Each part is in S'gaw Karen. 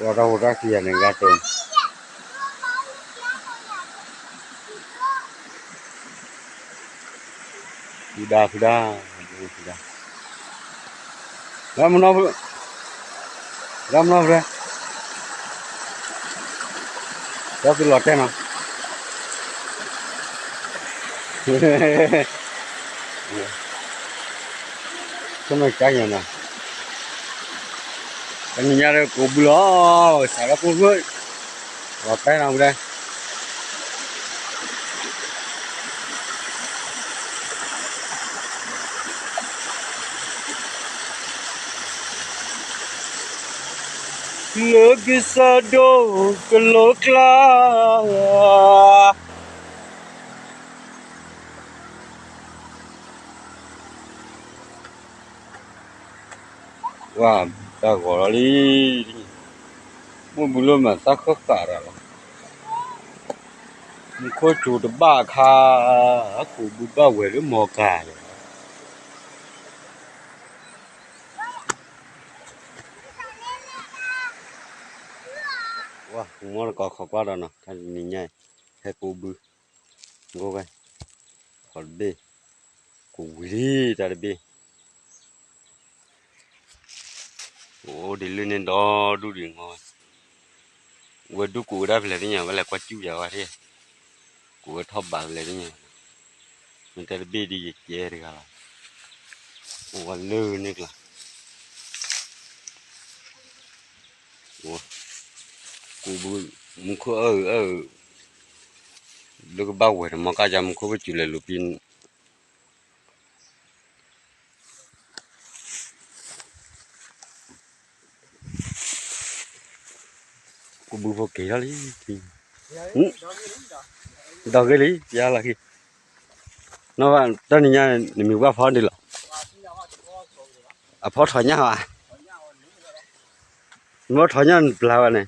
ဝဲတၢ်ဟူးတၢ်ဃံယၤန့ၣ် ဂၤတိၤ ဖုဒါ ဖုဒါ ဖုဒါ, လၢမနီၢ်ဖု, လၢမနီၢ်ဖု, ဒီးသုလီၤတဲနီၤ, ဆိကမိၣ်ကါညါနီၤ, တနံၤညါဒီးကိးဘုလီၤ, စးထီၣ်ကိၢ်ဘု, လီၤတဲနီၤဖုဒါ လၢကစၢ်ဒိၣ်ကလိကျါ, ဝါ, တၢ်ဂီၤလီၤလံ, မုၢ်ဘုလၢမၤသးဃၣ်ဃၣ်တၢ်လီၤ, မူခိၣ်စူၤတဘၣ်ခါ, ကိးဘုဘၣ်ဝဲၤလၢမီၤကၤလီၤ. ဝါ, မီၢ်တကိးခိးကွၢ်ဒီးနီၤ, တနံၤညါအံၤ ဟဲကိးဘု, ကိးဝဲ, ခိးတဘ့ၣ်, ကိးဝံၤလံတၢ်တဘ့ၣ်, အိၣ်ဒ်လၢန့ၣ်ဒီဒူၣ်ဒံးမီၤဝဲ, ဝဲဒူၣ်ကိးဝဲဒၣ်ဖဲလဲၣ်သ့ၣ်ညါ ဝဲလဲၤကွၢ်စူၣ်ယၤဝဲထံၣ်, ကိးဝဲထီၣ်ဘးဖဲလဲၣ်သ့ၣ်ညါ, မ့ၢ်တၢ်တဘ့ၣ်ဒ်ယကဲတဂၤလီၤ, အိၣ်ဝဲလၢန့ၣ်ကျါ ကိးဘု, မူခိၣ်အၢၣ်အၢၣ်, လၢကဘၣ်ဝဲၤတမီၤကါယါ မူခိၣ်ကစူၤလဲၤလူၤပံ, ကိးဘုဖိက့ၤထီၣ်လံ, ဒီးဂ့ၤလံ ပျါလီၤက့ၤ, နီၢ်ဘၣ် တနံၤညါ နမံၤပှၢ်ဖီဒံးလီၤ, အဖီထီၣ်ညၣ်ဘၣ်, မ့ၢ်ထီၣ်ညၣ်နပျၢ်ဘၣ်န့ၣ်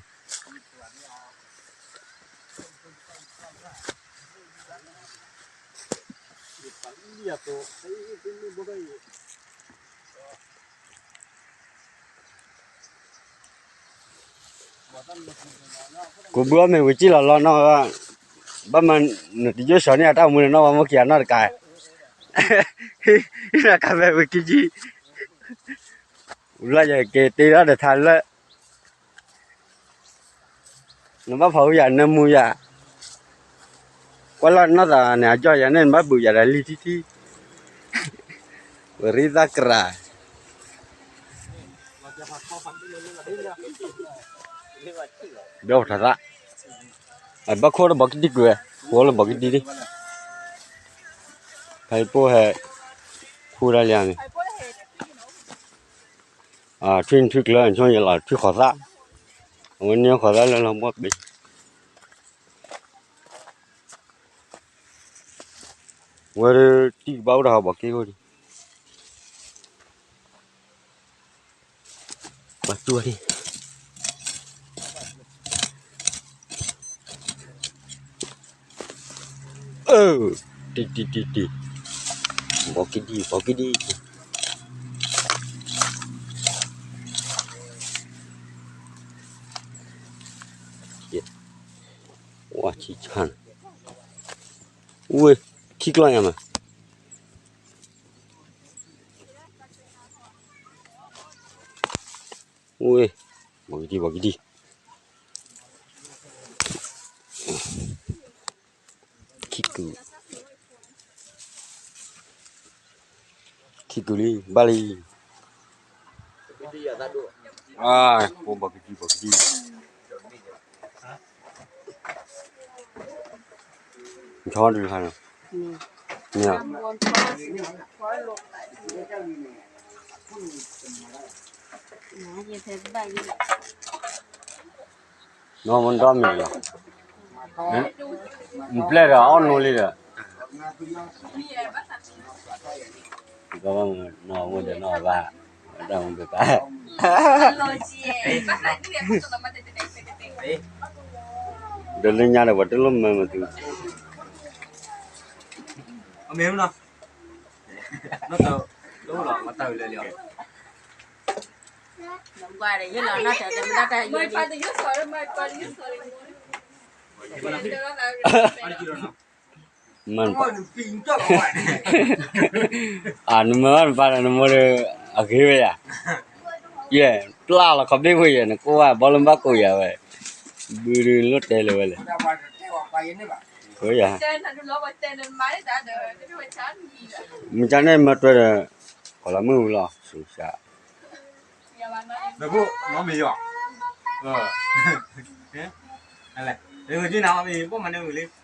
ကိးဘုအီၣ်မ့ၢ်ဝံၤကံၣ်လီၤလီၤနီၢ်, ဘၣ်မၤနတယိၣ်စီၤန့ၣ် အတၢ်မူန့ၣ်နီၢ် ဘၣ်မိၢ်ခံဂၤနီၢ်တကး, ဟံးနကးဖဲဝံၤကံၣ်ကံၣ်, လၢယက့ၤတ့ထီၣ်ဒီးထါလၢ နဘၣ်ဖးဝံယၤ နမူယၤ, ကွၢ်လၢနီၢ်သးန့ၣ် အကၠီၣ်ယၤန့ၣ် နဘၣ်ဘုးယၤဒီးလံထံထံ, ဝရံသးကရၢ, ဘၣ်ပထးသး, အဘၣ်ခိၣ်လၢဘီကဒံကွံာ်ဝဲ, ဃိလၢဘီကဒံဒံ, ဖဲအံၤပိၢ်ဟဲ, ခူဒၣ်လံန့ၣ် ထွံၣ်နထွံၣ်ကျၢၤ ဆိယလီၤထွံၣ်ဃီၤသၣ်, အဝဲန့ၢ်ဃီၤသၣ်လၢလီၤဘီၣ်ဘ့, ဝဲတံၢ်ကဘၣ်အိၣ်တၢ်ဟးဘီက့ၢ်ခိၣ်ဒံး, ပှၤတူၢ်ဒံး, အၢ, တံၢ်တံၢ်တံၢ်တံၢ်, ဘီကဒံ ဘီကဒံ, ဝါဆံဆၣ်န့ၣ်, ဝ့ၢ်, ခံကျီၢ်ညါမး ဝ့ၢ်, ဘီကဒံဘီကဒံ, ခံကုာ်, ခံကုာ်လံ ဘၣ်လံ, အၢ, ဘီကဒံဘီကဒံ ဆီဒုးခါန့ၣ်, မ့ၢ်, နီၢ်မ့ၢ်ဒီမ့ၢ်လီၤ, နပျဲၢ်ဒီးအီၣ်နိလံဒီး, နီၢ်မ့ၢ်ဒီးနီၢ်ဘၣ်, တၢ်မ့ၢ်ဘၣ် ဒီးလၢညါဒီး ပှၤတလိၣ်မၤမၤသု, အမ့ၢ်နီၤ, နီၢ်တလိၣ်လီၤ ပှၤတၢ်ဝဲလဲၤလီၤ, ကွၢ်ဒီးယလီၤနီၢ်တဲတမ့ၢ်တၢ်တၢ်ယိ အနမၢနပၢ်ဒီးနမိၢ်ဒီး အဂ့ၤဝဲယၤ, ယဲၢ် ပျၢ်လီၤခီဘ့ၣ်ဝဲယဲၢ် နကိးဝဲဘီလၢဘၣ်ကိးယၤဝဲ, ဘုဒုးလိၣ်တဲလၢၤဝဲလဲၣ်, ယၤ, မုၢ်ကၢ်န့ၣ်မၢတွဲဒီး ကီၤလီၤမုၢ်ဝံၤလီၤ ဆူၣ်စး, ဒီးဖိ မ့ၢ်ယီၤ, လဲၣ်, နမ့ၢ်ဘၣ်မၤန့ၣ်ဝံၤလံ